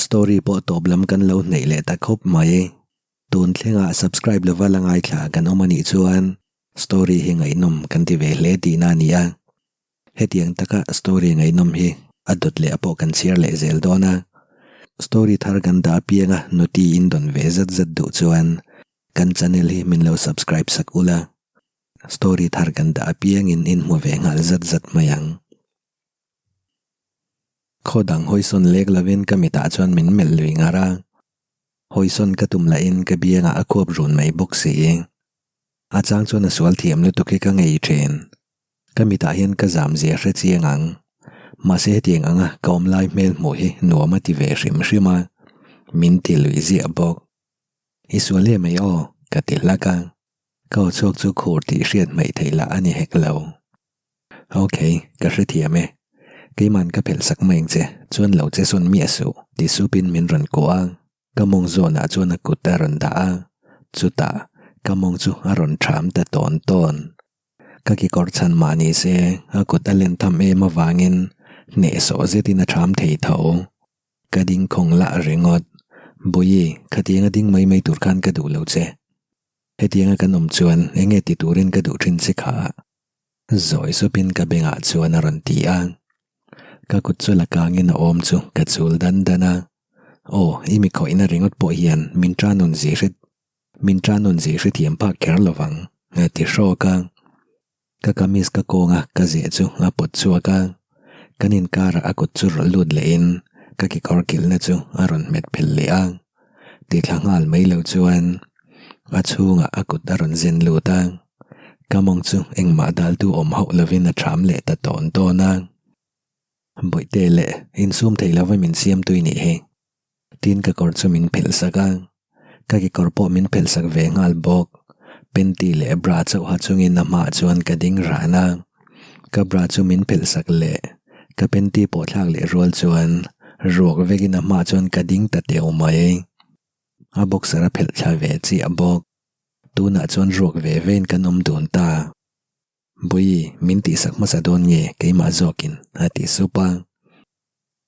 Story pawh tawp lam kan lo hneih leh ta khawp mai. Tun thlengah subscribe lova la ngaithla kan awm a nih chuan story hi ngaihnawm kan ti ve hle tihna a ni a. Hetiang taka story ngaihnawm hi a dawt leh pawh kan chhiar leh zel dawn a. Story thar kan dah apianga noti in dawn ve zat zat duh chuan kan channel hi min lo subscribe sak ula. Story thar kan dah apiangin in hmu ve nghal zat zat mai ang. Khaw dang hawisawn lek lovin ka mitah chuan min melh lui ngar a. Hawisawn ka tum lahin ka biangah a khuap run mai bawk si. A chang chuan a sual thiam lutuk hi ka ngei thin. Ka mitah hian ka zam zia hre chiang ang. Mahse hetiang anga ka awm lai hmel hmuh hi nuam a ti ve hrim hrim a, min ti lui ziah bawk. I sual em mai aw, ka ti hlak a. Ka aw chhuak chu khur tih hriat hmaih theih lah a ni hek lo. Ok, ka hrethiam e. Keiman ka phelh sak mai ang che, chuan lo che sawn miah suh, ti supin min rawn kuah a. Ka mawng zawnah chuan a kut a rawn dah a, chutah ka mawng chu a rawn ṭham ta tawn tawn. Ka kekawr chhan mah ni se, a kut a len tham em avangin hnehsawh zetin a ṭham thei tho. Ka ding khawng lah ringawt. Bawihi, khatianga ding mai mai tur khan ka duh lo che. Hetianga kan awm chuan enge ti turin ka duh ṭhin che kha? Zawi supin ka bengah chuan a rawn ti a. Ka kut chu la kangin a awm chu ka chul dan dan a. Aw, i mi khawihna ringawt pawh hian min tanun zi hre min tanun zi hrethiam phak kher lovang, a ti hrawk a. Ka kamis ka kawnga ka zeh chu a pawt chhuak a. Kan inkarah a kut chu rawn lut lehin ka kekawr kilhna chu a rawn hmet phelh leh a. Ti thla nghal mai lo chuan a chhungah a kut a rawn zen lut a. Ka mawng chu engmah daltu awm hauh lovin a ṭham leh ta tawn tawn a. Bawihte leh insum thei lova min siam tui nih hi. Tin ka kawr chu min phelh sak a, ka kekawr pawh min phelh sak ve nghal bawk. Panty leh bra chauha chungin a hmaah chuan ka ding ran a. Ka bra chu min phelh sak leh ka panty pawh thlak leh rual chuan ruak vekin a hmaah chuan ka ding ta teu mai. A boxer a phelh thla ve chiah bawk. Tunah chuan ruak ve vein kan awm dun ta. Bawihi, min tihsak hmasa dawn nge keimah zawkin? a ti sup a.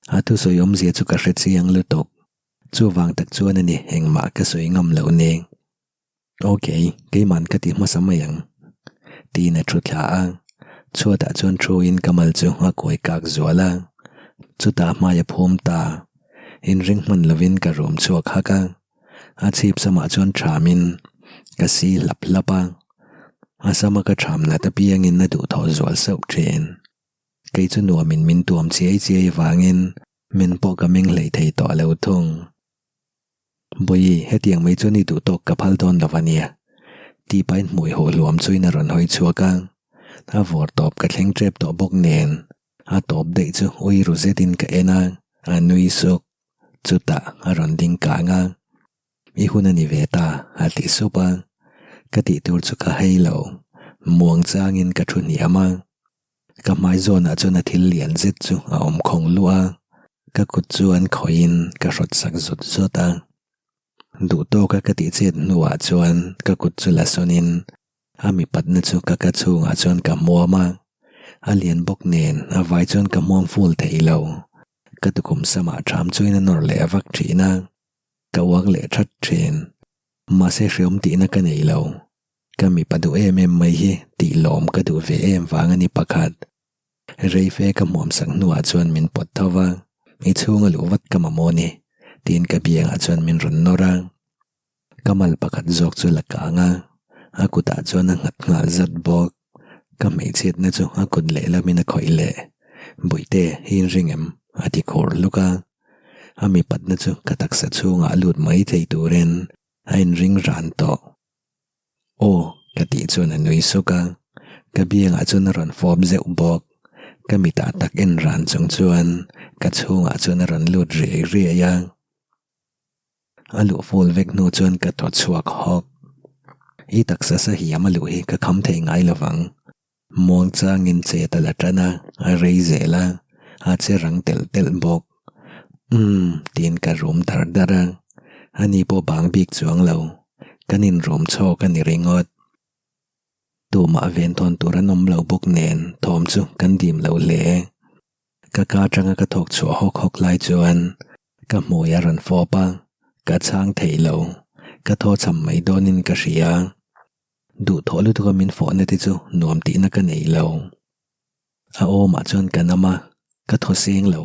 A thusawi awmzia chu ka hre chiang lutuk. Chuvang tak chuan a ni engmah ka sawi ngam loh ni. Ok, keiman ka ti hmasa mai ang. Tiin a thu thla a. Chhuatah chuan thuin ka mal chu a kuai kak zual a. Chutah hmai a phum ta. Inring hman lovin ka rum chhuak hak a. A chhip samah chuan thamin ka si hlap hlap a, a sama ka tham nat apiangin a duhthawh zual sauh thin. Kei chu nuamin min tuam chiai chiai avangin min pawh ka meng hlei thei tawh lo thung. Bawihi, hetiang mai chuan i duh tawk ka phal dawn lo a nia. Tih pahin hmui huh hluam chuin a rawn hawi chhuak a, a vawr tawp ka thleng tep tawh bawk nen a tawp daih chu ui ru zetin ka en a, a nui suk. Chutah a rawn ding kang a, I hun a ni ve ta, a ti sup a. Ka tih tur chu ka hei lo, muang changin ka thu hniam a. Ka hmai zawnah chuan a thil lian zet chu a awm khawng luah a, ka kut chuan khawihin ka hrawt sak zut zut a. Duh tawka ka tih chet hnuah chuan ka kut chu la sawnin a mipatna chu ka ka chhungah chuan ka hmuam a, a lian bawk nen a vai chuan ka hmuam ful thei lo. Ka tukhum samah ṭham chuin a nawr leh a vak ṭhin a, ka uak leh ṭhat ṭhin. Mahse hreawm tihna ka nei lo. Ka mipa duh em em mai hi tih lawm ka duh ve em vang a ni pakhat. Reife ka hmuam sak hnuah chuan min pawt tho va, I chhunga luh vat ka mamawh ni, tiin ka biangah chuan min rawn nawr a. Ka mal pakhat zawk chu la kang a, a kutah chuan a nghat nghal zat bawk. Ka hmeichhiatna chu a kut lehlamin a khawih leh, Bawihte, hi inring em? a ti khur hluk a. A mipatna chu ka taksa chhungah a lut mai thei turin a inring ran tawh. Aw, ka tih chuan a nui suk a, ka biangah chuan a rawn fawp zeuh bawk. Ka mitah tak en ran chung chuan ka chhungah chuan a rawn lut riai riai a. A luh ful vek hnu chuan ka thaw chhuak hawk. I taksa sa hiam a luh hi ka kham thei ngai lovang. Muang changin chet a la tan a, a rei zel a, a che rang telh telh bawk. Umm, tiin ka rum dar dar a. Ani pawh bang bik chuang lo. Kan inrum chhawk a ni ringawt. Tumah venthawn tur an awm lo bawk nen thawm chu kan dim lo hle. Ka ka atanga ka thawk chhuah hawk hawk lai chuan. Ka hmui a rawn fawp a, ka chhang thei lo. Ka thaw cham mai dawnin ka hria. Duhthawh lutuka min fawhna te chu nuam tihna ka nei lo. A awmah chuan ka nam a, ka thaw seng lo.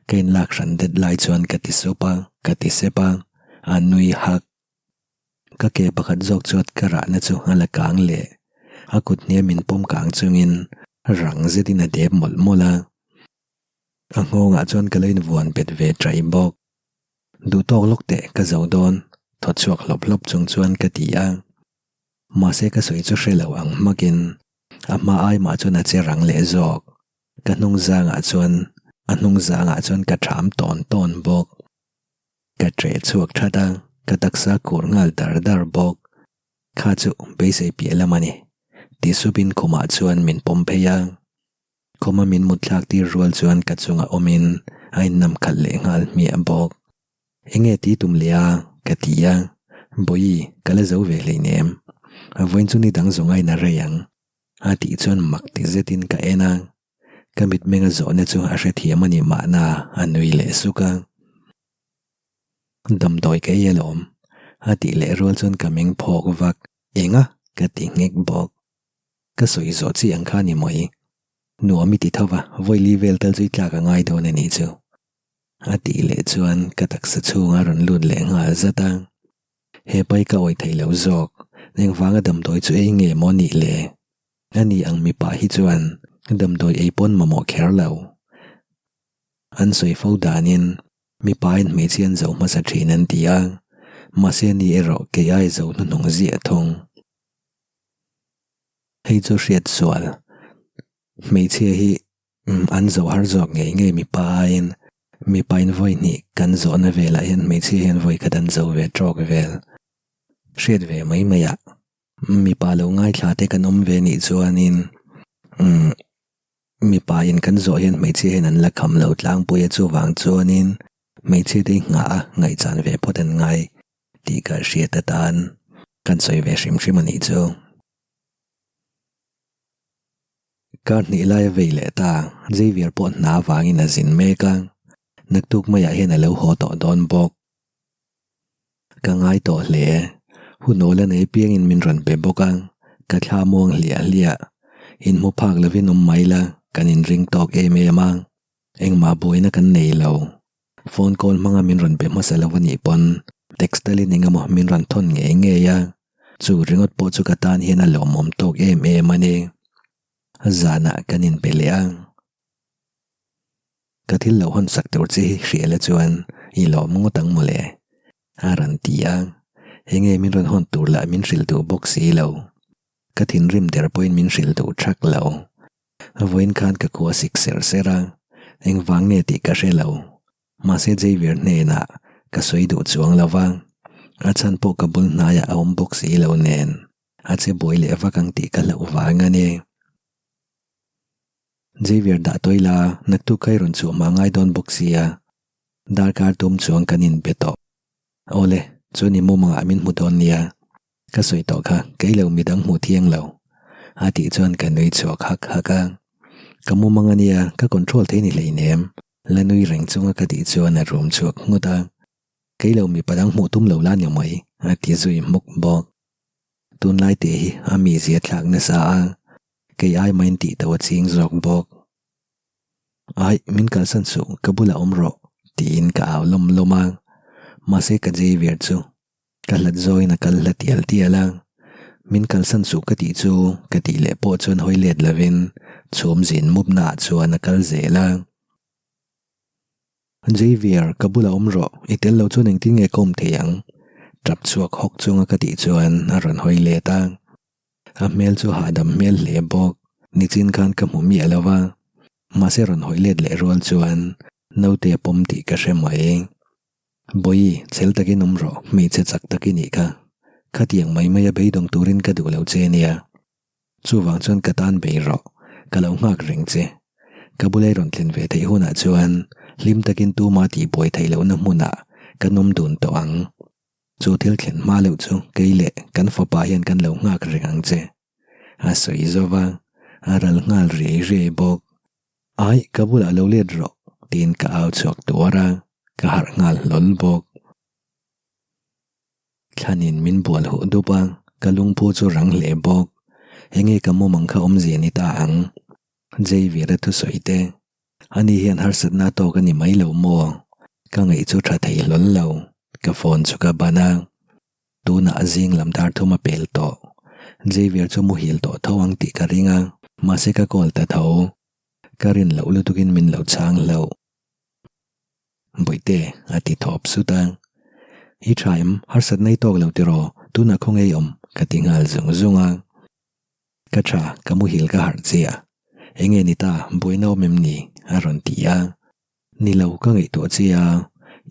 Ka inlak hran det lai chuan ka ti sup a, ka ti sep a, a nui hak. Ka ke pakhat zawk chuat ka rahna chu a la kang leh. A kut hniam min pawm kang chungin rang zetin a dep mawlh mawlh a. A nghawngah chuan ka lo invuan bet ve ṭaih bawk. Duh tawk lawk teh ka zo dawn, thaw chhuak hlawp hlawp chung chuan ka ti a. Mahse ka sawi chu hre lo ang hmakin a hma ai mah chuan a che rang leh zawk. Ka hnung zangah chuan a hnung zangah chuan ka ṭham tawn tawn bawk. Ka ṭeh chhuak ṭhat a, ka taksa khur nghal dar dar bawk. Kha chu beisei piah lam a ni. Ti supin khumah chuan min pawm phei a. Khuma min mut thlak tir rual chuan ka chungah awmin a innam khalh leh nghal hmiah bawk. Enge ti tum leh a? ka ti a. Bawihi, ka la zo ve hleinem. Vawiin chu ni dang zawng a in a rei ang. A tih chuan mak ti zetin ka en a. Ka mitmenga zawhna chu a hrethiam a ni mahna a nui leh suk a. Damdawi ka ei alawm. A tih leh rual chuan ka meng phawk vak. Enga? ka ti nghek bawk. Ka sawi zawh chi ang kha ni mai. Nuam i ti tho va, vawili vel tal chu i tlak a ngai dawn a nih chu. A tih leh chuan ka taksa chhung a rawn lut leh nghal zat a. He pai ka awih thei lo zawk, engvanga damdawi chu ei nge maw nih le? A ni ang mipa hi chuan damdawi ei pawn mamawh kher lo. An sawi fo danin mipain hmeichhia an zo hmasa thin an ti a, mahse ni erawh kei ai zo hnuhnung ziah thung. Hei chu hriat sual. Hmeichhia hi an zo har zawk ngei ngei mipa aiin mipain vawi hnih kan zawhna velah hian hmeichhia hian vawi khat an zo ve tawk vel. Hriat ve mai mai ah mipa lo ngaithla te kan awm ve nih chuanin umm mipa in kan zawh hian hmeichhia hian an la kham lo tlangpui a chuvang chuanin hmeichhia te hi nghah a ngaihchan ve phawt an ngai. Tih ka hriat atan kan sawi ve hrim hrim a nih chu. Kar hnih lai a vei leh ta, Xavier pawh hna avangin a zin mek a, naktuk maiah hian a lo haw tawh dawn bawk. Ka ngai tawh hle, hun awl a nei piangin min rawn pe bawk a, ka thla muang hliah hliah. Inhmu phak lovin awm mai la, kan inring tawk em em a, engmah buaina kan nei lo. Phone call hmanga min rawn be hmasa lo a nih pawn text talin eng emaw min rawn thawn ngei ngei a, chu ringawt pawh chu ka tan hian a lawmawm tawk em em a ni. Zanah kan inbe leh a, ka thil lo hawn sak tur che hi hria la chuan i lawm ngawt ang mawle a rawn ti a, enge min rawn hawn tur lah min hrilh duh bawk si lo, ka thinrim der pawhin min hrilh duh thak lo. Vawiin khan ka khua sik ser ser a, engvang nge tih ka hre lo. Mahse Xavier hnenah ka sawi duh chuang lo va, a chhan pawh ka bul hnaiah a awm bawk si lo nen, a che buai leh vak ang tih ka hlauh vang a ni. Xavier dah tawi la, naktuk kha i rawn chhuah hma ngai dawn bawk sia, darkar tum chuang kan inbe tawh. Awle, chuan i mumangah min hmu dawn nia. Ka sawi tawh kha, kei lo midang hmuh thiang lo. A tih chuan ka nui chhuak hak hak a. Ka mumang a nia, ka control thei ni hleinem. La nui reng chunga ka tih chuan a rum chhuak nghut a. Kei lo mipa dang hmuh tum lo la ni mai, a ti zui hmuk bawk. Tunlai teh hi a mizia thlak nasa a, kei ai main tih tauh a ching zawk bawk. Ai, min kalsan suh, ka bulah awm rawh, tiin ka au lawm lawm a. Mahse ka Xavier chu Ka hlat zawiin a kal hla tial tial a, min kalsan suh ka tih chu ka tih leh pawh chuan hawi let lovin chhum zin mupna ah chuan a kal zel a. Xavier, ka bulah awm rawh, i tel lo chuan engtin nge ka awm thei ang? Tap chhuak hawk chunga ka tih chuan a rawn hawi let a. A hmel chu hahdam hmel hle bawk, nichin khan ka hmu miah lo va, mahse rawn hawi let leh rual chuan naute a pawm tih ka hre mai. Bawihi, chhel takin awm rawh, hmeichhe chak tak i nih kha. Khatiang mai maia beidawng turin ka duh lo che nia. Chuvang chuan ka tan bei rawh, ka lo nghak reng che. Ka bula i rawn thlen ve theih hunah chuan hlim takin tuma tihbuai theih lohna hmunah kan awm dun tawh ang. Chu thil thlen hma loh chu kei leh kan fapa hian kan lo nghak reng ang che. A sawi zo va, a ral nghal riai riai bawk. Ai, ka bulah lo let rawh, tiin ka au chhuak tuar a. Ka harh nghal hlawl bawk. Thlanin min bual huh dup a, ka lungphu chu rang hle bawk. Enge ka mumang kha awmzia ni ta ang? Xavier-a thusawi te, Ani hian harsatna a tawk a ni mai lo maw? Ka ngaih chu tha thei hlawl lo, ka phone chu ka ban a. Tunah zing lam dar thum a pel tawh. Xavier chu muhil tawh tho ang tih ka ring a, mahse ka call ta tho. Ka rin loh lutukin min lo chhang hlauh. Bawihte, a ti thawp sut a. I tha em? Harsatna i tawk lo tiraw? Tunah khaw ngei awm? ka ti nghal zung zung a. Ka tha, ka muhil ka harh chiah. Enge ni ta, buaina awm em ni? a rawn ti a. Ni lo, ka ngaihtuah che a.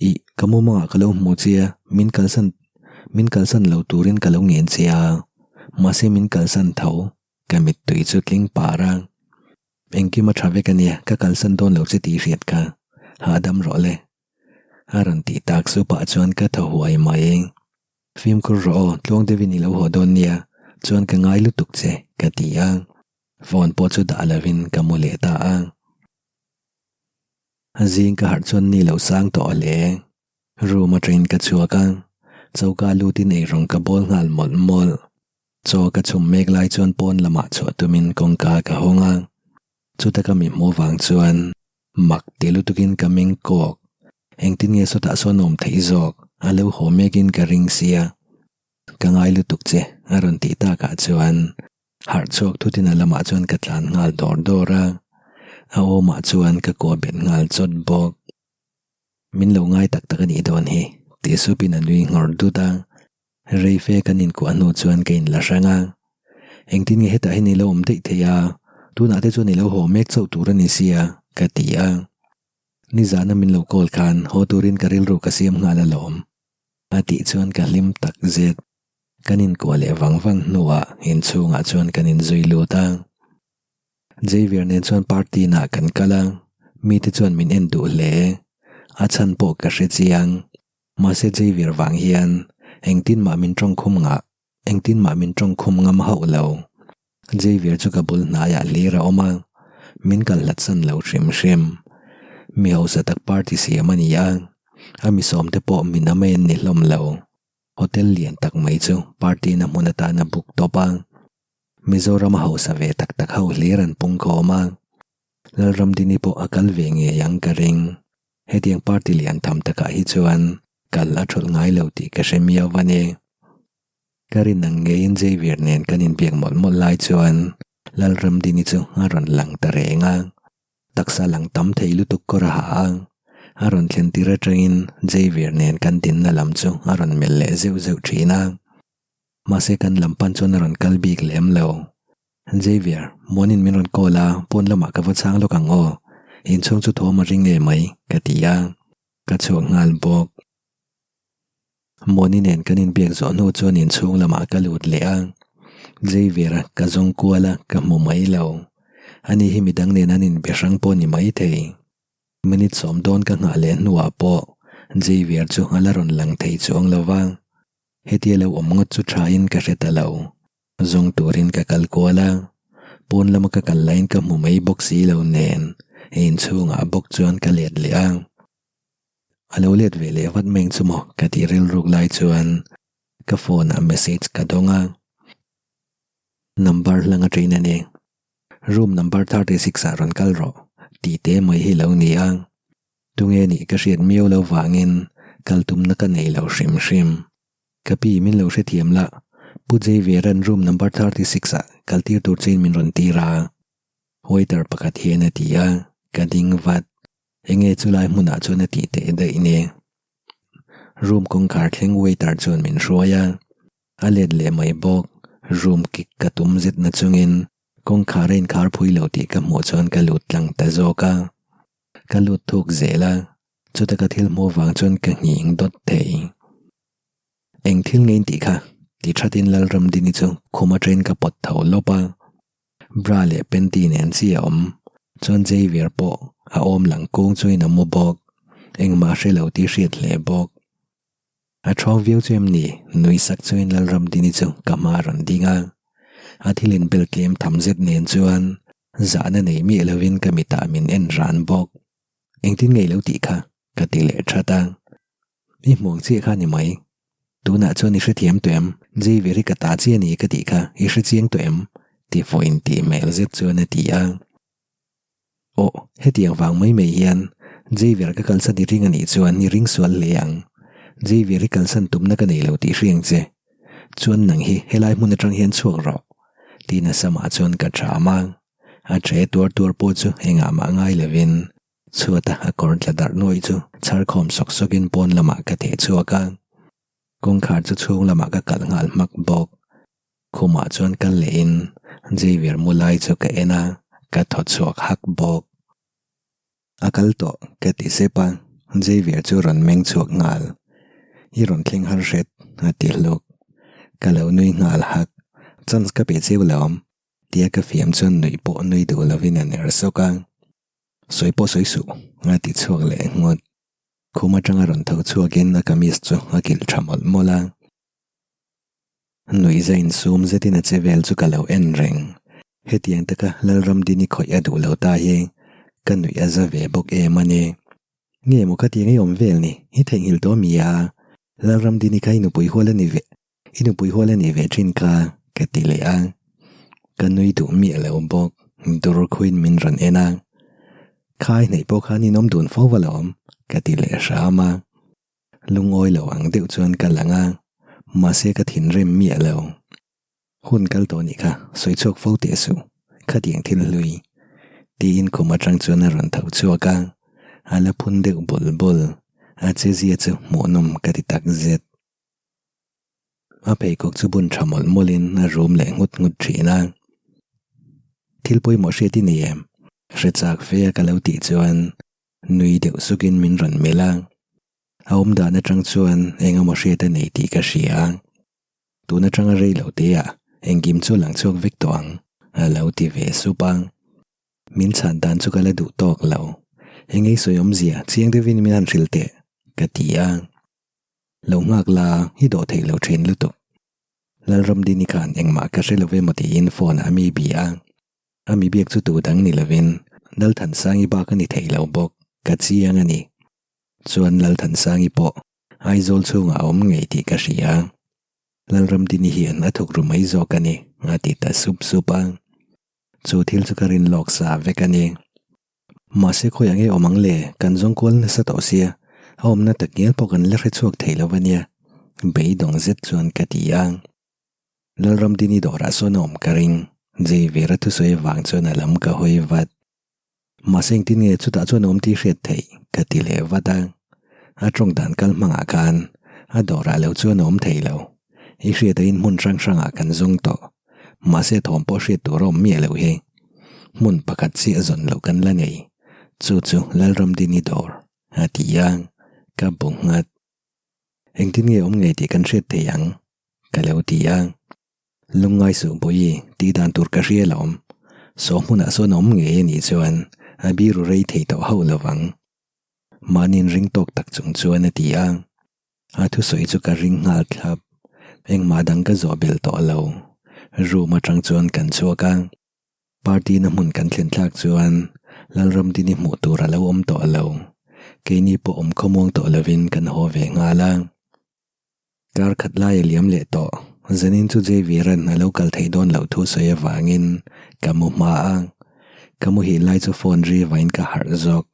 Ih, ka mumangah ka lo hmu che a, min kalsan, min kalsan lo turin ka lo ngen che a. Mahse min kalsan tho, ka mittui chu tling par a. Engkim a tha vek a nia, ka kalsan dawn lo che tih i hriat kha. Hahdam rawh le. A rawn tih tak supah chuan ka thaw huai mai. Fimkhur rawh aw, tluang deuhin i lo haw dawn nia, chuan ka ngai lutuk che, ka ti a. Phone pawh chu dah lovin ka mu leh ta a. Zing ka harh chuan ni lo sang tawh hle. Room atangin ka chhuak a, choka lutin eirawng ka bawl nghal mawlh mawlh. Chaw ka chhum mek lai chuan pawn lamah chhuah tumin kawngka ka hawng a, chuta ka mi hmuh vang chuan mak ti lutukin ka meng kawk. Engtin nge sawtah sawn awm theih zawk, a lo haw mekin ka ring sia. Ka ngai lutuk che, a rawn tih takah chuan harh chhuak thutin a lamah chuan ka tlan nghal dawr dawr a, a awmah chuan ka kuah bet nghal chawt bawk. Min lo ngai tak tak a nih dawn hi, tih supin a nui nghawr dut a. Rei fe kan inkuah hnu chuan ka inla hrang a. Engtin nge hetah hian i lo awm daih thei a, tunah te chuan i lo haw mek chauh tur a ni sia, ka ti a. Nizana min lo call khan haw turin ka rilru ka siam nghal alawm, a tih chuan ka hlim tak zet. Kan inkuah leh vang vang hnuah inchhungah chuan kan inzui lut a. Xavier nen chuan party nah kan kal a, mite chuan min en duh hle. A chhan pawh ka hre chiang. Mahse Xavier vang hian engtin mah min tawngkhum ngah, engtin mah min tawngkhum ngam hauh lo. Xavier chu ka bul hnaiah hlir a awm a, min kal hlat san lo hrim hrim. Mi hausa tak party siam a ni a, a mi sawmte pawh min am en ni hlawm lo. Hotel lian tak mai chu party na hmun atan a book tawp a. Mizoram a hausa ve tak tak ho hlir an pung khawm a, Lalramdini pawh a kal ve ngei ang ka ring. Hetiang party lian tham takah hi chuan kal a thulh ngai lo tih ka hre miau a ni. Ka rin ang ngeiin Xavier nen kan inbiak mawlh mawlh lai chuan Lalramdini chu a rawn lang ta reng a, taksa lang tam thei lutuk kawr a ha a, a rawn thlen tir atangin Xavier nen kan dinna lam chu a rawn melh leh zeuh zeuh thin a. Mahse kan lam pan chuan a rawn kal bik lem lo. Xavier, Muanin min rawn call a, pawn lamah ka va chhang lawk ang aw. Inchhung chu thawm a ring nge mai, ka ti a. Ka chhuak nghal bawk. Muani nen kan inbiak zawh hnu chuan inchhung lamah ka lut leh a. Xavier-a ka zawng kual a, ka hmu mai lo. Ani hi midang nen an inbe hrang pawh ni maithei. Minute sawm dawn ka nghah leh hnuah pawh Xavier chu a la rawn lang thei chuang lo va. Hetia lo awm ngawt chu tha in ka hre ta lo. Zawng turin ka kal kual a, pawn lama ka kal laiin ka hmu mai bawk si lo nen inchhungah bawk chuan ka let leh a. A lo let ve leh vat meng chu maw ka tih rilruk lai chuan ka phone ah message ka dawng a. Number hlang a ṭin a ni. Room number 36 ah rawn kal rawh tih te mai hi lo ni a. Tunge nih ka hriat miau lo vangin kal tumna ka nei lo hrim hrim. Ka pi min lo hrethiam la, Pu Xavier-a'n room number 36 ah kal tir tur chein min rawn tir a. Waiter pakhat hian a ti a, ka ding vat. Enge chulai hmunah chuan a tih teh daih ni. Room kawngkhar thleng waiter chuan min hruai a, a let leh mai bawk. Room kik ka tum zet na chungin kawngkhar a inkhar phui lo tih ka hmuh chuan ka lut tlang ta zawk a. Ka lut thuk zel a, chuta ka thil hmuh vang chuan ka nghing dawt thei. Eng thil nge in tih kha? Ti thatin Lalramdini chu khum atangin ka pawt tho lawp a. Bra leh panty nen chi a awm chuan Xavier pawh a awm lang kung chuin a mu bawk. Engmah hre lo tih hriat hle bawk. A thawng viau chu em ni? Nui sak chuin Lalramdini chu ka hma a rawn ding a. A thil inbel tlem tham zet nen chuan zahna nei miah lovin ka mitah min en ran bawk. Engtin nge i lo tih kha? Ka ti leh that a. I hmuang chiah kha ni mai. Tunah chuan i hrethiam tawh em? Xavier hi ka ta chiah a ni ka tih kha i hrechiang tawh em? Ti fawhin tih hmel zet chuan a ti a. Aw, hetiang vang mai mai hian Xavier ka kalsan i ring a nih chuan i ring sual hle ang. Xavier i kalsan tumna ka nei lo tih hriang che. Chuan nang hi helai hmun atang hian chhuak rawh. Tiin a samah chuan ka ṭham a. A ṭe tuar tuar pawh chu engah mah ngai lovin Chhuata a kawr tla darh nuai chu chhar khawm sawk sawkin pawn lamah ka theh chhuak a, kawngkhar chu chhung lamah ka kalh nghal hmak bawk. Khumah chuan kal lehin Xavier mu lai chu ka en a, ka thaw chhuak hak bawk. A kal tawh ka ti sep a, Xavier chu rawn meng chhuak nghal. I rawn thleng har hret a ti hluk. Ka lo nui nghal hak, chance ka pe cheu lo awm tia ka fiam chuan nuih pawh nui duh lovin a ner sawk a. Sawi pawh sawi suh, a ti chhuak leh ngawt. Khum atanga rawn tho chhuakin a kamis chu a kilh tha mawlh mawlh a. Nuihza insum zetin a che vel chu ka lo en reng. Hetiang taka Lalramdini khawih a duh lo ta hi ka nuih a za ve bawk em a ni. Nge maw khatiang i awm vel ni, i theihnghilh tawh mi a? Lalramdini kha i nupui hual a ni ve. I nupui hual a nih ve thin kha ka ti leh a, ka nui duh miah lo bawk, dur khuin min rawn en a, Khai hnaih pawh khan in awm dun fo va lo awm ka ti leh hram a, lungawi lo ang deuh chuan ka lang a, mahse ka thinrim miah lo. Hun kal tawh nih kha sawi chhuak fo teh suh, khatiang thil hlui tiin khum atang chuan a rawn tho chhuak a, a la phun deuh bul bul, a chezia chu hmuhnawm ka ti takzet. A pheikhawk chu bun tha mawlh mawlhin a rum leh nghut nghut thin a. Thil pawimawh hriat i nei em? Hre chak fe a ka lo tih chuan nui deuh sukin min rawn melh a. A awm dan atang chuan eng emaw hriat a nei tih ka hria a. Tun atanga rei lo te ah engkim chu a lang chhuak vek tawh ang a lo ti ve sup a. Min chhan dan chu ka la duh tawk lo. Engei sawi awmzia chiang deuhin min han hrilh teh ka ti a. Lo nghak la, i dawh theih lo thin lutuk. Lalramdini khan engmah ka hre lo emaw tiin phone ah a mi bia a. A mi biak chu tu dang ni lovin Lalthansangi bak a ni thei lo bawk, ka chiang a ni. Chuan Lalthansangi pawh Aizawl chhungah a awm ngei tih ka hria. Lalramdini hian a thuk ru mai zawk a ni, a ti ta sup sup a. Chu thil chu ka rin lawk sa vek a ni. Mahse khawiah nge awm ang le, kan zawng kual nasa tawh sia, a awmna tak ngial pawh kan la hre chhuak thei lo a nia, beidawng zet chuan ka ti a. Lalramdini dawrah sawn a awm ka ring, Xavier-a thusawi avang chuan a lam ka hawi vat. Mahse engtin nge chutah chuan a awm tih hriat theih ka ti leh vat a. A tawng dan kal hmangah khan a dawrah lo chuan a awm thei lo, i hriat aiin hmun hrang hrangah kan zawng tawh. Mahse thawm pawh hriat tur a awm miah loh hi. Hmun pakhat chiah zawn loh kan la nei. Chu chu Lalramdini dawr a ti a, ka bu nghat. Engtin nge awm ngei tih kan hriat thei ang? Ka lo ti a. Lungngai suh Bawihi tih dan tur ka hria lo awm. Saw hmunah sawn a awm ngei a nih chuan a biru rei thei tawh hauh lo vang. Mahniin ring tawk tak chung chuan a ti a. A thusawi chu ka ring nghal thlap. Engmah dang ka zawh belh tawh lo. Room atang chuan kan chhuak a. Party na hmun kan thlen thlak chuan Lalramdini hmuh tur a lo awm tawh lo. Keini pawh awm khawmuang tawh lovin kan haw ve nghal a. Kar khat lai a liam leh tawh. Zanin chu Xavier-a'n a lo kal theih dawn loh thu sawi avangin ka mu hma a. Ka muhil lai chu phone ri vain ka harh zawk.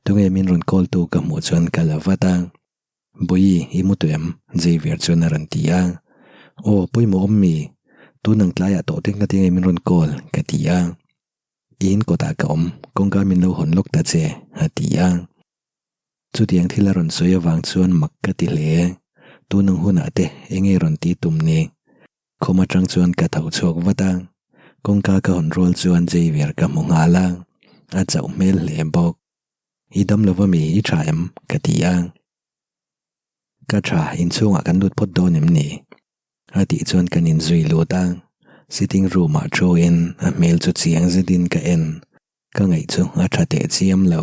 Tunge min rawn call tu ka hmuh chuan ka la vat a. Bawihi, i mu tawh em? Xavier chuan a rawn ti a. Aw, pawimawh awm mi? Tun ang tlaiah tawh te ngati nge min rawn call? ka ti a. I in kawtah ka awm, kawngka min lo hawn lawk ta che, a ti a. Chutiang thil a rawn sawi avang chuan mak ka ti hle. Tun ang hunah te enge rawn ti tum ni? Khum atang chuan ka tho chhuak vat a, kawngka ka hawn rual chuan Xavier ka hmu nghal a, a chauh hmel hle bawk. I dam lo va mi, i tha em? ka ti a. Ka tha, inchhungah kan lut phawt dawn em ni? A tih chuan kan inzui lut a, sitting room ah thu in a hmel chu chiang zetin ka en, ka ngaih chu a tha teh chiam lo.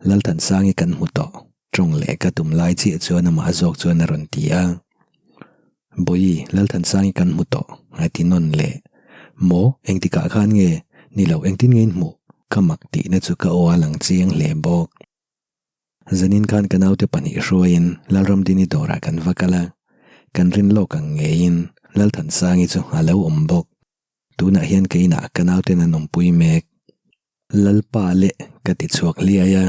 Lalthansangi kan hmu tawh, tawng leh ka tum lai chiah chuan amah zawk chuan a rawn ti a. Bawihi, Lalthansangi kan hmu tawh, a ti nawn leh. Maw, engtikah khan nge? Ni lo, engtin nge in hmuh? Ka mak tihna chu ka aw a lang chiang hle bawk. Zanin khan ka naute pahnih hruaiin Lalramdini dawrah kan va kal a, kan rin lawk ang ngeiin Lalthansangi chu a lo awm bawk. Tunah hian ka inah ka nauten an awmpui mek. Lalpa leh ka ti chhuak hliai a,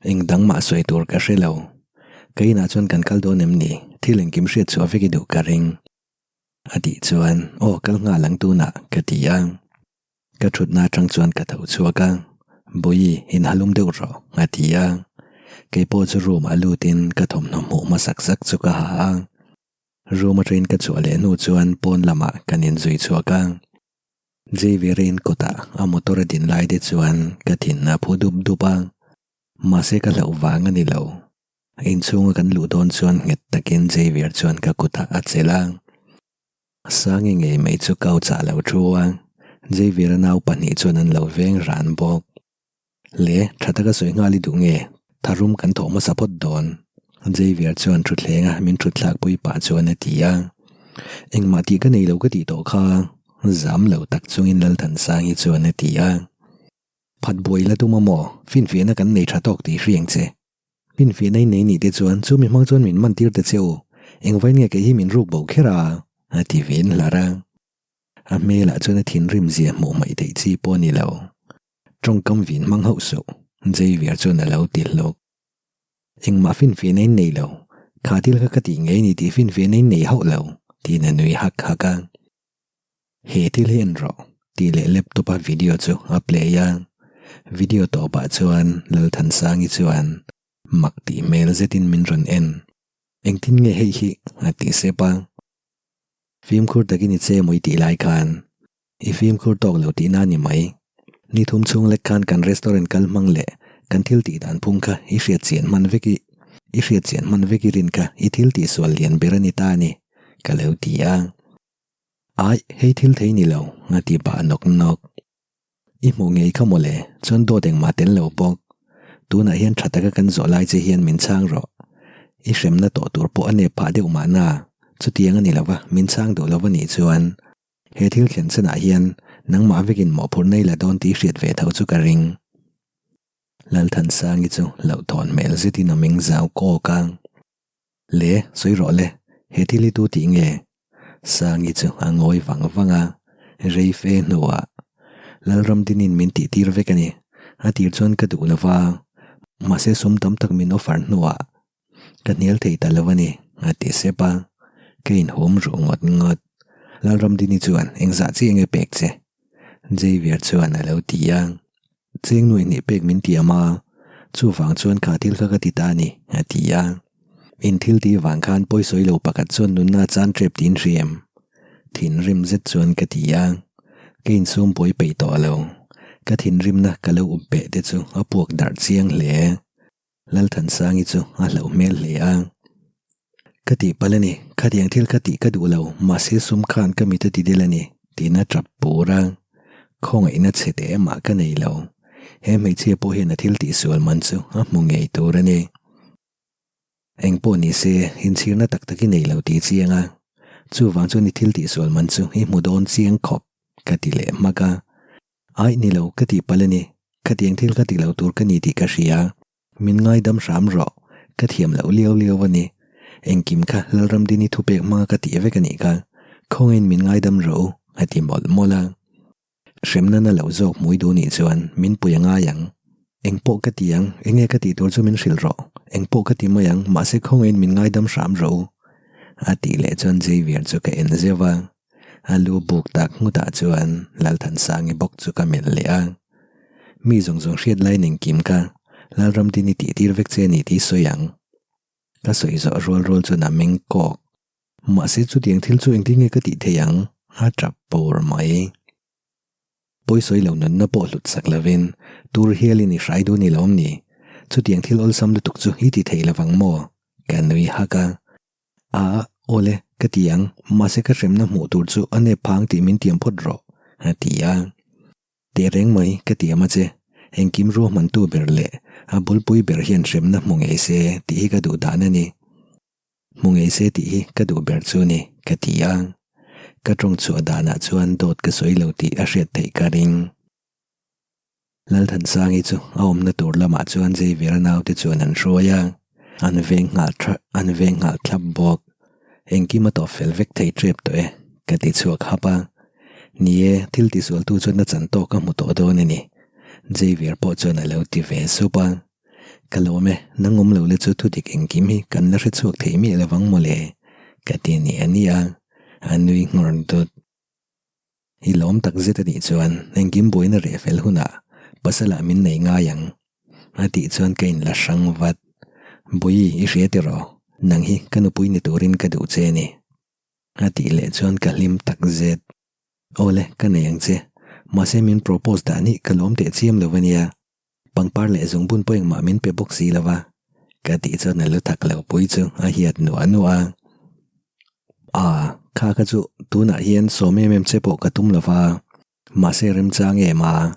eng dang mah sawi tur ka hre lo. Ka inah chuan kan kal dawn em ni? Thil engkim hriat chhuah vek i duh ka ring. A tih chuan, Aw kal nghal ang tunah ka ti a. Ka thutna atang chuan ka tho chhuak a, Bawihi, inhalum deuh rawh, a ti a. Kei pawh chu room ah lutin ka thawmhnaw hmuh hmasak sak chu ka ha a. Room atangin ka chhuah leh hnu chuan pawn lamah kan inzui chhuak a. Xavier-a in kawtah a motor a din lai te chuan ka thin a phu dup dup a, mahse ka hlauh vang a ni lo. Inchhunga kan luh dawn chuan nghet takin Xavier chuan ka kutah a chelh a. Sangi ngei mai chu couch ah lo thu a, Xavier-a nau pahnih chuan an lo veng ran bawk. Le, tha taka sawi nghal i duh nge? Tharum kan thawh hmasa phawt dawn. Xavier chuan thutthleng a min thut thlak pui pah chuan a ti a. Engmah tih ka nei lo ka tih tawh kha, zam lo tak chungin Lalthansangi chuan a ti a. Phat buai la tum a maw? Finfiahna kan nei tha tawk tih hriang che. Finfiahna i nei nih te chuan chu mi hmang chuan min man tir ta che u, engvain nge kei hi min ruk bo kher a? a ti ven hlar a. A hmelah chuan a thinrim zia hmuh hmaih theih chi pawh a ni lo. Tawngkam vin hmang hauh suh, Xavier chuan a lo ti hlawk. Engmah finfiahna in nei lo, kha thil kha ka tih ngei ni tih finfiahna in nei hauh lo, tiin a nui hak hak a. He thil hi en rawh, tih leh laptop a video chu a play a. Video tawpah chuan Lalthansangi chuan mak tih hmel zetin min rawn en. Engtin nge hei hi? a ti sep a. Fimkhur takin i che mawi tih lai khan i fimkhur tawk lo tihna a ni mai. Ni thum chhung lek khan kan restaurant kal hmang leh kan thil tih dan phung kha i hriat chian hman vek i i hriat chian hman vek i rin kha i thil tih sual lian ber a ni ta a ni, ka lo ti a. Aih, hei thil thei ni lo, a ti pah nawk nawk. I hmuh ngei kha mawle, chuan dawt engmah tel lo bawk. Tunah hian tha taka kan zawh lai che hian min chhang rawh. I hremna tawh tur pawh a nep phah deuh mahna, chutiang a ni lova, min chhang duh lova nih chuan. He thil thlen chenah hian nangmah vekin mawhphurhna i la dawn tih hriat ve tho chu ka ring. Lalthansangi chu hlauhthawn hmel zetin a meng zau kawk a. Le, sawi rawh le, he thil hi tu tih nge? Sangi chu a ngawi vang vang a, rei fe hnuah Lalramdinin min tih tir vek a ni. A tir chuan ka duh lo va, mahse sum tam tak min offer hnuah ka hnial thei ta lo a ni, a ti sep a, ka inhum ruh ngawt ngawt. Lalramdini chuan engzah chiah nge pek che? Xavier chuan a lo ti a. Cheng nuai hnih pek min tiam a, chuvang chuan kha thil kha ka ti ta a ni, a ti a. In thil tih vang khan pawisawi lo pakhat chuan nunna a chan tep tiin hriam. Thinrim zet chuan ka ti a, ka insum buai peih tawh lo. Ka thinrimna ka lo up beh te chu a puak darh chiang hle. Lalthansangi chu a hlauh hmel hle a. Ka tih palh a ni, khatiang thil kha tih ka duh lo, mahse sum khan ka mit a ti del a ni, tiin a tap pur a. Khawngaihna chhe teh emah ka nei lo. He hmeichhia pawh hian a thil tihsual man chu a hmu ngei tur a ni. Eng pawh ni se, inchhirna tak tak i nei lo tih chiang a. Chuvang chuan i thil tihsual man chu i hmu dawn chiang khawp, ka ti leh hmak a. Aih ni lo, ka tih palh a ni. Khatiang thil ka ti lo tur ka ni tih ka hria. Min ngaidam hram rawh. Ka thiam loh liau liau a ni. Engkim kha Lalramdini thupek hmanga ka tih vek a nih kha. Khawngaiin min ngaidam rawh u, a ti mawlh mawlh a. Hremna na loh zawk hmui duh nih chuan min pui a ngai ang. Eng pawh ka ti ang, enge ka tih tur chu min hrilh rawh. Eng pawh ka ti mai ang, mahse khawngaiin min ngaidam hram rawh u, a tih leh chuan Xavier chu ka en zeuh a. A lu buk tak nghutah chuan Lalthansangi bawk chu ka melh leh a. Mi zawng zawng hriat lai nen kim kha Lalramdini tih tir vek che a ni tih sawi ang. Ka sawi zawh rual rual chuan a meng kawk. Mahse chutiang thil chu engtin nge ka tih theih ang? A tap pur mai. Pawisawi lo nunna pawh hlut sak lovin tur hialin i hrai duh ni lo awm ni? Chutiang thil awlsam lutuk chu i ti thei lovang maw? Ka nui hak a. A, awle, ka ti ang, mahse ka hremna hmuh tur chu a nep phang tih min tiam phawt rawh, a ti a. Teh reng mai, ka tiam a che, engkim ruahmantu ber leh a bulpui ber hian hremna hmu ngei se tih hi ka duh dan a ni. Hmu ngei se tih hi ka duh ber chu ni, ka ti a. Ka tawng chhuah danah chuan dawt ka sawi lo tih a hriat theih ka ring. Lalthansangi chu a awmna tur lamah chuan Xavier-a naute chuan an hruai a, an veng nghal tha an veng nghal thlap bawk. Engkim a tawp fel vek thei tep tawh e, ka ti chhuak hap a. Ni e, thil tisualtu chuan a chan tawk a hmu tawh dawn a ni, Xavier pawh chuan a lo ti ve sup a. Ka lawm e, nang awm lo la chu thudik engkim hi kan la hre chhuak thei miah lovang mawle, ka ti nia nia a, a nui nghawr dut. I lawm tak zet a nih chuan engkim buaina reh fel hunah pasalah min nei ngai ang, a tih chuan ka inla hrang vat. Bawi i hria tiraw, nang hi ka nupui ni turin ka duh che a ni, a tih leh chuan ka hlim tak zet. Awle, ka nei ang che, mahse min propose dan hi ka lawm teh chiam lo a nia. Pangpar leh zungbun pawh engmah min pe bawk si lo va, ka tih chuan a lu thak lo pui chu a hiat nuah nuah a. Aa, kha kha chu tunah hian sawm em em che pawh ka tum lo va, mahse remchang em a,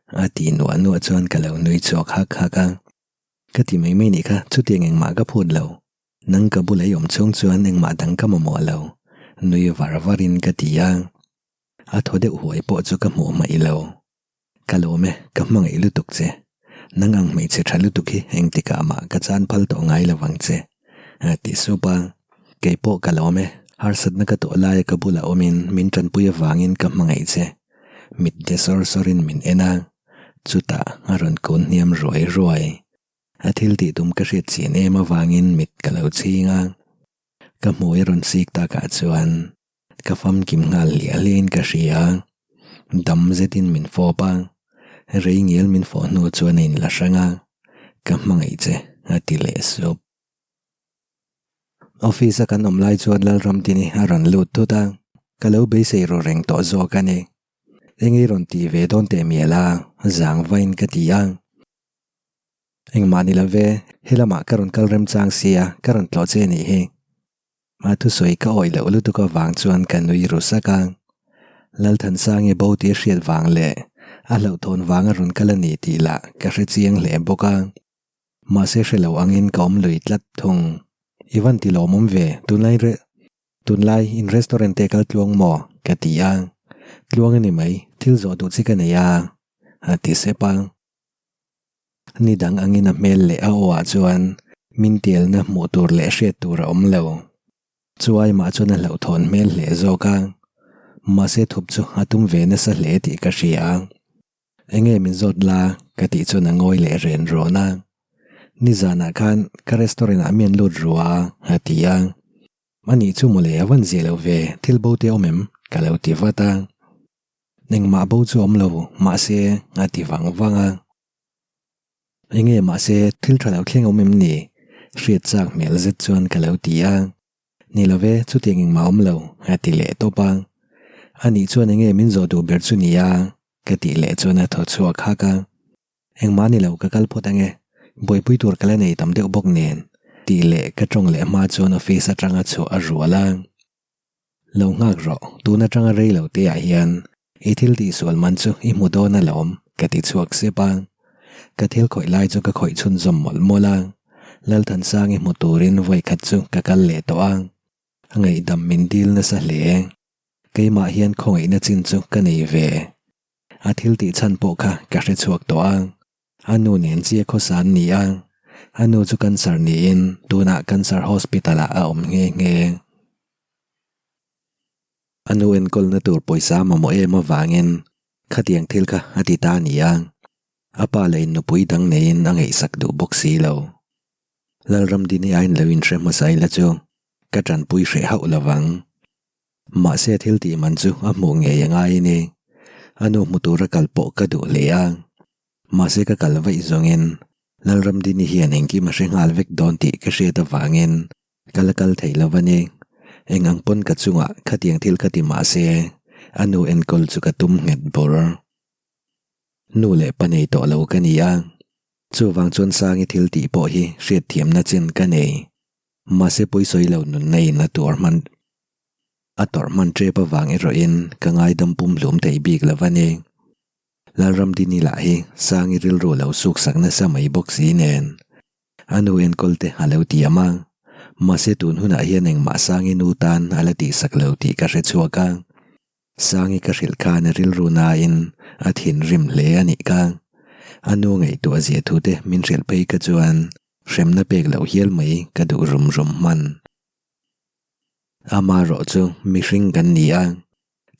a tih nuah nuah chuan ka lo nui chhuak hak hak a. Ka ti mai mai nih kha chutiang engmah ka phut lo, nang ka bula i awm chhung chuan engmah dang ka mamawh lo, nui var varin ka ti a. A thaw deuh huai pawh chu ka hmuh hmaih lo. Ka lawm e, ka hmangaih lutuk che. Nang ang hmeichhe tha lutuk hi engtikah mah ka chan phal tawh ngai lo vang che, a ti sup a. Kei pawh ka lawm e, harsatna ka tawh laia ka bulah awmin min tanpui avangin ka hmangaih che. Mit de sawr sawrin min en a, chutah a rawn kun hniam ruai ruai. A thil tih tum ka hriat chian em avangin mit ka lo chhing a, ka hmui a rawn sik takah chuan Ka famkim nghal hliah hliahin ka hria. Dam zetin min fawp a, rei ngial min fawh hnu chuan a inla hrang a, Ka hmangaih che, a ti leh sup. Office a kan awm lai chuan Lalramtini a rawn lut thut a, ka lo beisei ru reng tawh zawk a ni. Engei rawn ti ve dawn teh mial a, zang vain ka ti a. Engmah ni lo ve, helamah ka rawn kal remchang sia, ka rawn tlawh che a nih hi. A thusawi ka awih loh lutuk avang chuan ka nui ru sak a. Lalthansangi bo tih a hriat vang leh a hlauhthawn vanga rawn kal a ni tih lah ka hre chiang hle bawk a. Mahse hre lo angin ka awm lui tlat thung. I van ti lawmawm ve, tunlai tunlai in restaurant te kal tluang maw? ka ti a. Tluang a ni mai, thil zawh duh chi ka nei a, a ti sep a. Ni dang angin a hmel leh a aw ah chuan min tialna hmuh tur leh hriat tur a awm lo. Chuai mah chuan a hlauhthawn hmel hle zawk a, mahse thup chu a tum ve nasa hle tih ka hria. Enge min zawt la ka tih chuan a ngawi leh ren rawn a. Nizanah khan ka restaurant ah mi an lut ru a, a ti a. Anih chu mawle a van zia lo ve, thil bo te awm em? ka lo ti vat a. Engmah bo chu awm lo, mahse a ti vang vang a. Enge mahse thil tha lo thleng awm em ni? Hriat chak hmel zet chuan ka lo ti a. Ni lo ve, chutiang engmah awm lo, a ti leh tawp a. Anih chuan enge min zawh duh ber chu ni a? Ka tih leh chuan a thaw chhuak hak a. Engmah ni lo ka kal phawt ange, buaipui tur ka la nei tam deuh bawk nen, tih leh ka tawng leh hma chuan office atanga chhuah a rual a. Lo nghak rawh, tun atanga rei lo te ah hian i thil tihsual man chu i hmu dawn alawm, ka ti chhuak sep a. Ka thil khawih lai chu ka khawih chhunzawm mawlh mawlh a. Lalthansangi hmu turin vawi khat chu ka kal leh tawh a. A ngaihdam min dil nasa hle. Keimah hian khawngaihna chin chu ka nei ve. A thil tih chhan pawh kha ka hre chhuak tawh a. A nu nen chiah khawsa an ni a, a nu chu cancer niin tunah cancer hospital ah a awm nghe nghe. A nu enkawlna tur pawisa a mamawh em avangin khatiang thil kha a ti ta a ni a, a pa leh in nupui dang neiin a ngaihsak duh bawk si lo. Lalramdini a inlo inhre hmasa ila chu ka tanpui hreh hauh lovang. Mahse thil tih man chu a hmuh ngei a ngai a ni. A nu hmu tura kal pawh ka duh hle a. Mahse ka kal vaih zawngin Lalramdini hian engkim a hre nghal vek dawn tih ka hriat avangin ka la kal thei lo a ni. Eng ang pawn ka chungah khatiang thil ka ti mahse a nu enkawl chu ka tum nghet bawr. Nu leh pa nei tawh lo ka ni a. Chuvang chuan Sangi thil tih pawh hi hriatthiamna chin ka nei. Mahse pawisawi lo nunna in a tuar hman a tawrh hman tep avang erawhin ka ngaidam pumhlum thei bik lo a ni. Lalramdini lah hi Sangi rilru lo suk sak nasa mai bawk si nen a nu enkawl te a lo tiam a, mahse tun hunah hian engmah Sangi nu tan a la tihsak lo tih ka hre chhuak a. Sangi ka hrilh khan a rilru nain a thinrim hle a nih kha. A nu ngaihtuah zia thu te min hrilh phei kha chuan hremna pek loh hial mai ka duh rum rum hman. Amaherawh chu mihring kan ni a,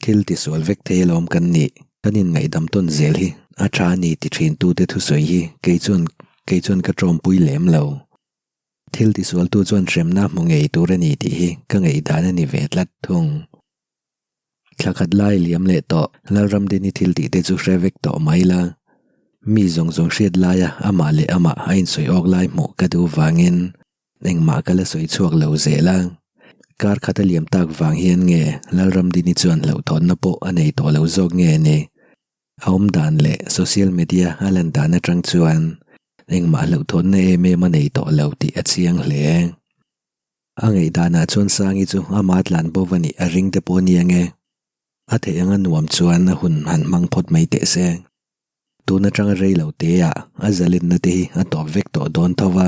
thil tisual vek thei alawm kan nih. Kan inngaihdam tawn zel hi a tha a ni ti thin tute thusawi hi kei chuan kei chuan ka tawmpui lem lo. Thil tisualtu chuan hremna hmu ngei tur a ni tih hi ka ngaihdan a ni ve tlat thung. Thla khat lai liam leh tawh Lalramdini thil tih te chu hre vek tawh mai la. Mi zawng zawng hriat laia amah leh amah a insawi awk lai hmuh ka duh vangin engmah ka la sawi chhuak lo zel a. Kar khat a liam tak vang hian nge Lalramdini chuan hlauhthawnna pawh a nei tawh lo zawk nge ni? A awm dan leh social media a lan dan atang chuan engmah hlauhthawnna em em a nei tawh lo tih a chiang hle. A ngaihdanah chuan Sangi chu ama tlan bo va nih a ring te pawh nia nge. A theih anga nuam chuan a hun han hmang phawt mai teh se. Tun atanga rei lo teah a zalenna te hi a tawp vek tawh dawn tho va,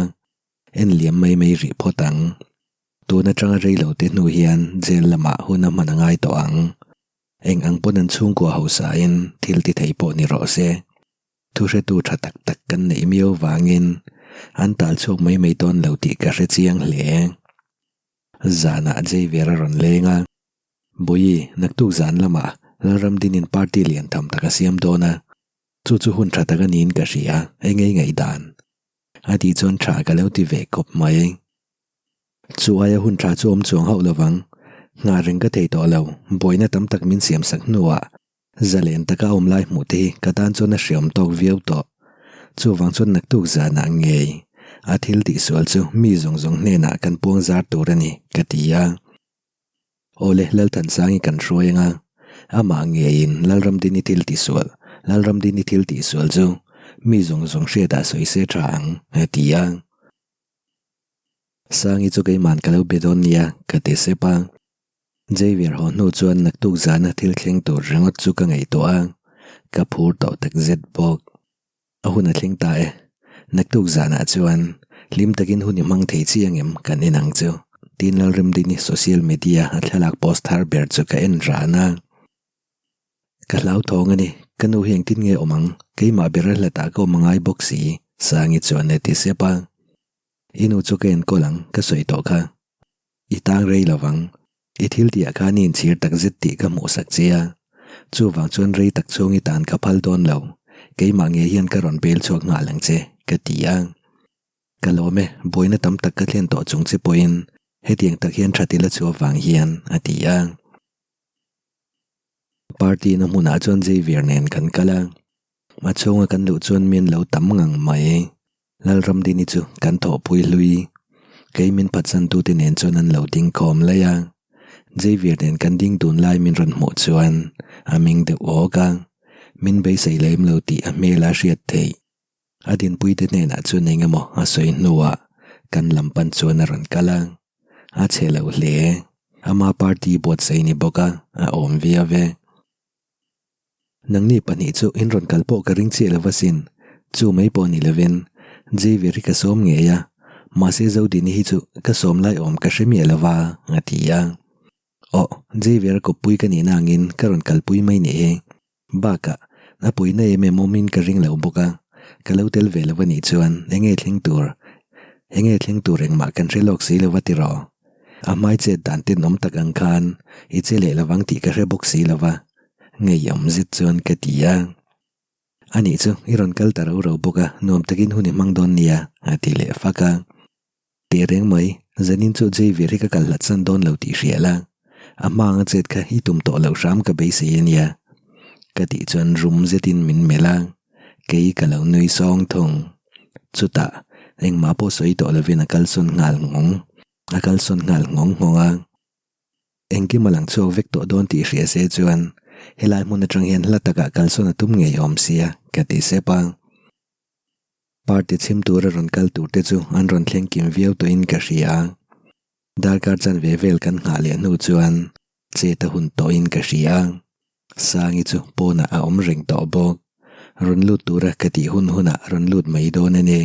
en liam mai mai rih phawt ang. Tun atanga rei lo te hnu hian jail lamah hun a hman a ngai tawh ang. Eng ang pawn an chhungkua hausain thil ti thei pawh ni rawh se. Thuhretu tha tak tak kan neih miau vangin an tal chhuak mai mai dawn lo tih ka hre chiang hle. Zanah Xavier a rawn leng a, Bawihi, naktuk zan lamah Lalramdinin party lian tham tak a siam dawn a, chu chu hun tha tak a niin ka hria, eng ei ngaihdan? A tih chuan tha ka lo ti ve kawp mai. Chu aia hun tha chu awm chuang hauh lovang, nghah reng ka thei tawh lo, buaina tam tak min siam sak hnuah Zalen taka awm lai hmuh te hi ka tan chuan a hriam tawk viau tawh. Chuvang chuan naktuk zanah ngei a thil tihsual chu mi zawng zawng hnenah kan puang zar tur a ni, ka ti a. Awle, Lalthansangi kan hruai anga, amah ngeiin Lalramdini thil tihsual, Lalramdini thil tihsual chu mi zawng zawng hriatah sawi se tha ang, a ti a. Sangi chu keiman ka lo be dawn nia, ka ti sep a. Xavier haw hnu chuan naktuk zana thil thleng tur ringawt chu ka ngaihtuah a, ka phur tawh tak zet bawk. A hun a thleng ta e, naktuk zanah chuan hlim takin hun i hmang thei chiang em kan en ang chu tiin Lalremdini social media a thlalak post thar ber chu ka en ran a. Ka hlauthawng a ni, ka nu hi engtin nge awm ang, keimah ber a hlatah ka awm angai bawk si, Sangi chuan a ti sep a. I nu chu ka enkawl ang, ka sawi tawh kha. I tang rei lo vang. I thil tihah khan i inchhir tak zet tih ka hmuhsak che a. Chuvang chuan rei tak chhung i tan ka phal dawn lo. Keimah ngei hian ka rawn bel chhuak nghal ang che, ka ti a. Ka lawm e, buaina tam tak ka thlen tawh chung che pawhin hetiang tak hian tha tila chu avang hian, a ti a. Party na hmunah chuan Xavier nen kan kal a. A chhunga kan luh chuan min lo tam ngang mai. Lalramdini chu kan thawhpui hlui. Kei min phatsantute nen chuan an lo ding khawm laih a. Xavier nen kan ding dun lai min rawn hmuh chuan a ming deuh awk a. Min beisei lem lo tih a hmel a hriat theih. A dinpuite hnenah chuan eng emaw a sawi hnuah kan lam pan chuan a rawn kal a. A chhe lo hle. Ama party buatsaih ni bawk a, a awm viau e. Nangni pahnih chu in rawn kal pawh ka ring chiah lo va sin, chu mai pawh ni lovin Xavier hi ka sawm ngei a, mahse Zodini hi chu ka sawm lai awm ka hre miah lo va, a ti a. Aw, Xavier a kawppui ka nihna angin ka rawn kalpui mai nih hi. Bakah, a puina em em awmin ka ring lo bawk a, ka lo tel ve lo a nih chuan enge thleng tur, enge thleng tur engmah kan hre lawk si lo va tiraw? A hmai chet dan tenawm tak ang khan i che leh lovang tih ka hre bawk si lo va. Ngeiawm zet chuan ka ti a. Anih chu, i rawn kal ta ro ro bawk a, nuam takin hun i hmang dawn nia, a ti leh fak a. Teh reng mai, zanin chu Xavier hi ka kal hlat san dawn lo tih hria la, a hma anga chet kha i tum tawh loh hram ka beisei a nia, ka tih chuan rum zetin min melh a, kei ka lo nui sawng thung. Chutah, engmah pawh sawi tawh lovin a kalsawn nghal nghawng, a kalsawn nghal nghawng nghawng a. Engkim a lang chhuak vek tawh dawn tih hria se chuan helai hmun atang hian hla takah kalsawn a tum ngei awm sia ka ti sep a. Party chhim tura rawn kal tur te chu an rawn thleng kim viau tawhin ka hria. Darkar chanve vel kan nghah leh hnu chuan chet a hun tawhin ka hria. Sangi chu pawnah a awm reng tawh bawk. Rawn lut tura ka tih hun hunah rawn lut mai dawn a ni.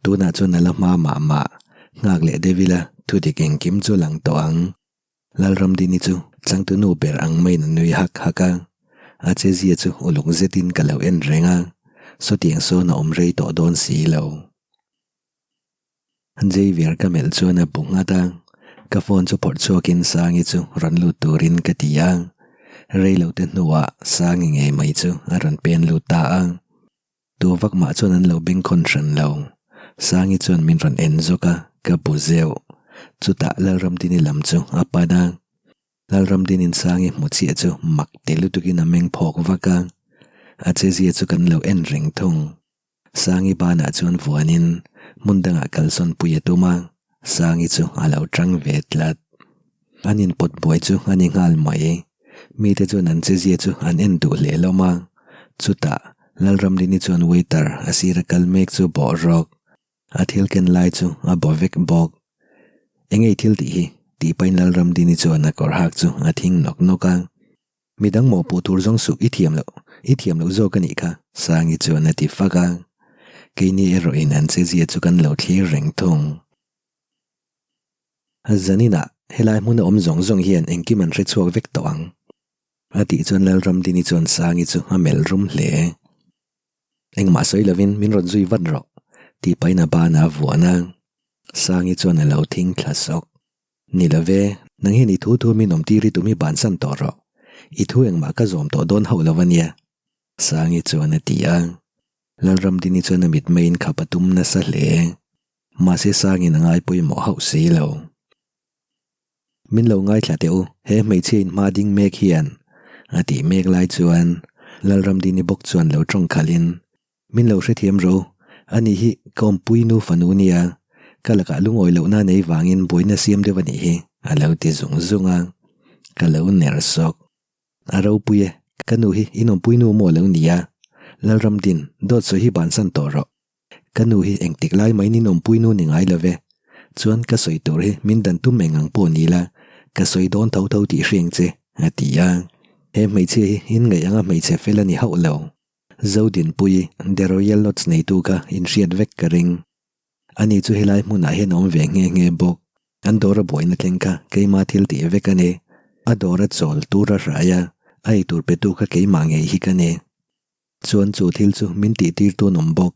Tunah chuan a la hma mah mah, nghak leh deuh ila thudik engkim chu lang tawh ang. Lalramdini chu changtunu ber ang maiin a nui hak hak a, a chezia chu uluk zetin ka lo en reng a. Sawtiang sawn a awm rei tawh dawn si lo. Xavier ka melh chuan a bu nghat a, ka phone chu phawrh chhuakin Sangi chu rawn lut turin ka ti a. Rei lo te hnuah Sangi ngei mai chu a rawn pen lut ta a. Tu vak mah chuan an lo bengkhawn hran lo. Sangi chuan min rawn en zawk a, ka bu zeuh. Chutah Lalramdini lam chu a pan a. Lalramdinin Sangi hmu chiah chu mak ti lutukin a meng phawk vak a. A chezia chu kan lo en reng thung. Sangi banah chuan vuanin hmun dangah kalsawn pui a tum a, Sangi chu a lo tang ve tlat. An inpawt buai chu a ni nghal mai. Mite chuan an chezia chu an en duh hle lawm a. Chutah, Lalramdini chuan waiter a sira kal mek chu bawh rawk. A thil ken lai chu a baw vek bawk. Enge i thil tih hi? tih pahin Lalramdini chuan a kawr hak chu a thing nawk nawk a. Midang mawhpuh tur zawng suh i thiam loh, i thiam loh zawk a nih kha, Sangi chuan a ti fak a. Keini erawhin an chezia chu kan lo thlir reng thung. Zaninah helai hmuna awm zawng zawng hian engkim an hre chhuak vek tawh ang, a tih chuan Lalramdini chuan Sangi chu a melh rum hle. Engmah sawi lovin min rawn zui vat rawh, tih pahin a banah a vuan a. Sangi chuan a lo thing thla sawk. Ni lo ve, nang hian i thu thu min awm tir i tum hi bansan tawh rawh. I thu engmah ka zawm tawh dawn hauh lo a nia. Sangi chuan a ti a. Lalramdini chuan a mitmeiin khap a tum nasa hle. Mahse Sangi'n a ngai pawimawh hauh si lo. Min lo ngaithla teh u, he hmeichhia in hma ding mek hian. A tih mek lai chuan Lalramdini bawk chuan lo tawng khalhin Min lo hrethiam ro, ani hi ka awmpui nu fanu nia, ka lakah lungawi lohna nei vangin buaina siam deuh a nih hi, a lo ti zung zung a, ka lo ner sawk. A ropui e, ka nu hi in awmpui nu maw lo nia, Lalramdin, dawt sawi hi bansan tawh rawh. Ka nu hi engtik lai maiin in awmpui nu ni ngai lo ve, chuan ka sawi tur hi min dan tum eng ang pawh ni la, ka sawi dawn tho tho tih hriang che, a ti a. He hmeichhia hi in ngaih anga hmeichhe fel a ni hauh lo. Zodinpui, The Royal Lodge neitu kha inhriat vek ka ring. Ani chu helai hmunah hian a awm ve nghe nghe bawk. An dawra buaina thleng kha keima thil tih vek a ni. A dawra chawl tura hrai a, a eitur petu kha keimah ngei hi ka ni. Chuan chu thil chu min tihtirtu an awm bawk.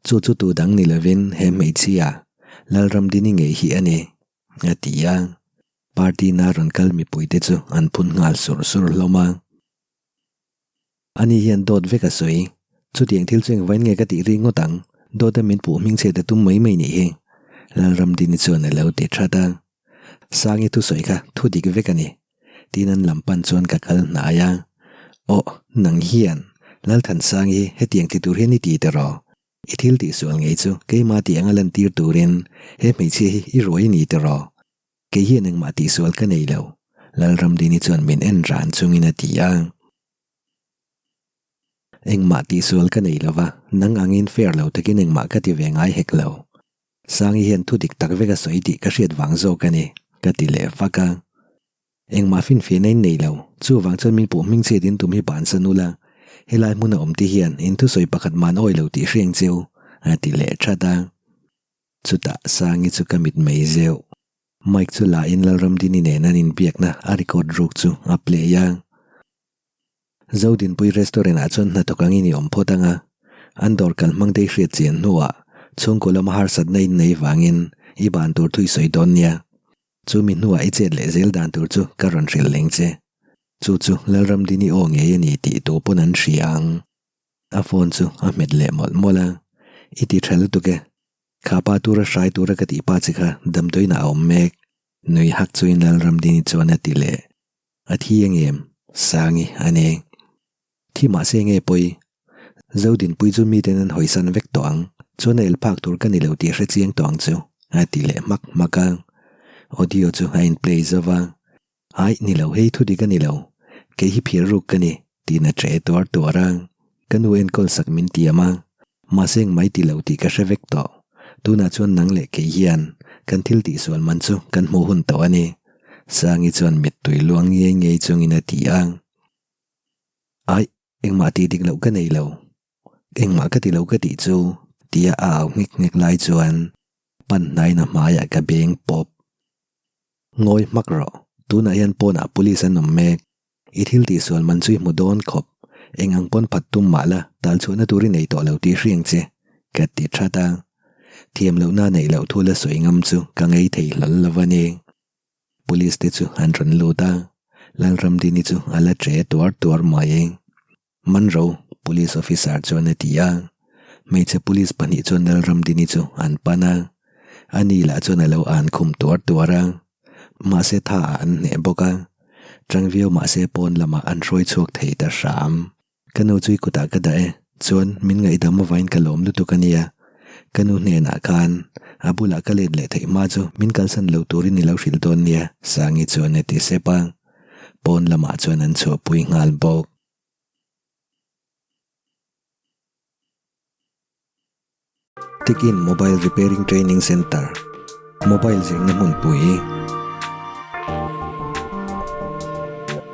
Chu chu tu dang ni lovin he hmeichhia, Lalramdini ngei hi a ni, a ti a. Party na rawn kal mipuite chu an phun nghal sur sur hlawm a. Ani hian dawt vek a sawi. Chutiang thil chu engvain nge ka tih ri ngawt ang? Dawta min puh hming chhiat a tum mai mai nih hi. Lalramdini chuan a lo ti that a. Sangi thusawi kha thu dik vek a ni. Tiin an lam pan chuan ka kal hnai a. Aw, nang hian Lalthansangi hi hetiang ti tur hian i ti tiraw? I thil tihsual ngei chu keimah tih anga lantir turin he hmeichhia hi i ruai a ni tiraw? Kei hian engmah tihsual ka nei lo, Lalramdini chuan min en ran chungin a ti a. Engmah tihsual ka nei lova, nang angin fair lo takin engmah ka ti ve ngai hek lo. Sangi hian thu dik tak vek a sawi tih ka hriat vang zawk a ni, ka ti leh vak a. Engmah finfiahna in nei lo, chuvang chuan min puh hming chhiat in tum hi bansan ula, helai hmuna awm te hian in thusawi pakhat man awi lo tih hriang cheu, a ti leh that a. Chutah Sangi chu ka mit mai zeuh. Mike chu la in Lalramdini nen an inbiakna a record ruk chu a play a. Zodinpui restaurant ah chuan hnathawk angin i awm phawt ang a, an dawr kal hmang te i hriat chian hnuah chhungkaw lama harsatna in nei vangin i ban tur thu i sawi dawn nia. Chumi hnuah i chet leh zel dan tur chu ka rawn hrilh leng che. Chu chu Lalramdini aw ngei a ni tih tu pawn an hria ang. A phone chu a hmet leh mawlh mawlh a, I ti tha lutuk e. Kha pa tura hrai tura ka tih pa che kha damdawiinah a awm mek. Nui hak chuin Lalramdini chuan a ti leh. A thi eng em? Sangi a ni. Thi mahse nge pawi? Zodinpui chu miten an hawisan vek tawh ang, chuan a el phak tur ka ni lo tih hre chiang tawh ang chu, a ti leh hmak hmak a. Audio chu a in play zo va. Aih ni lo hei thu dik a ni lo, kei hi phir ruk ka ni, tiin a ṭe tuar tuar a. Ka nu enkawl sak min tiam a, mahse engmah i ti lo tih ka hre vek tawh. Tunah chuan nang leh kei hian kan thil tihsual man chu kan hmuh hun tawh a ni, Sangi chuan mittui luang ngei ngei chungin a ti a. Aih, engmah tih dik loh ka nei lo, engmah ka ti lo ka tih chu, tia a au nghek nghek lai chuan pan hnaiin a hmaiah ka beng pawp. Ngawi hmak rawh, tunah hian pawnah police an awm mek. I thil tihsual man chu i hmu dawn khawp. Eng ang pawn phat tum mah la, tal chhuahna tur i nei tawh lo tih hriang che, ka ti that a. Thiam lohna neih loh thu la sawi ngam chu ka ngei thei hlawl lo a ni. Police te chu an rawn lut a, Lalramdini chu a la che tuar tuar mai. Manro, Police officer chuan a ti a. Hmeichhe police pahnih chuan Lalramdini chu an pan a, ani lah chuan a lo an khum tuar tuar a. Mahse tha ah an hneh bawk a, chang viau mahse pawn lamah an hruai chhuak thei ta hram. Ka nu chu i kutah ka dah e, chuan min ngaihdam avain ka lawm lutuk a nia. Ka nu hnenah khan a bulah ka let leh theih hma chu min kalsan lo turin i lo hrilh dawn nia, Sangi chuan a ti sep a. Pawn lamah chuan an chhuahpui nghal bawk. Tikin Mobile Repairing Training Centre, Mobile zirna hmunpui,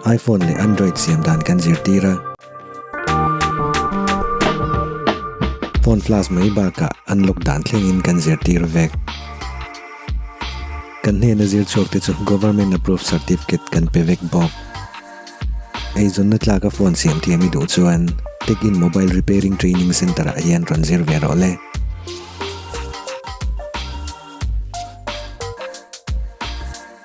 iPhone leh Android siam dan kan zirtir a. Phone flash mai bakah unlock dan thlengin kan zirtir vek. Kan hnena zir chhuak te chu Government Approved Certificate kan pe vek bawk. Eizawnna tlaka phone siam thiam i duh chuan Tech-in Mobile Repairing Training Centre ah hian rawn zir ve rawh le.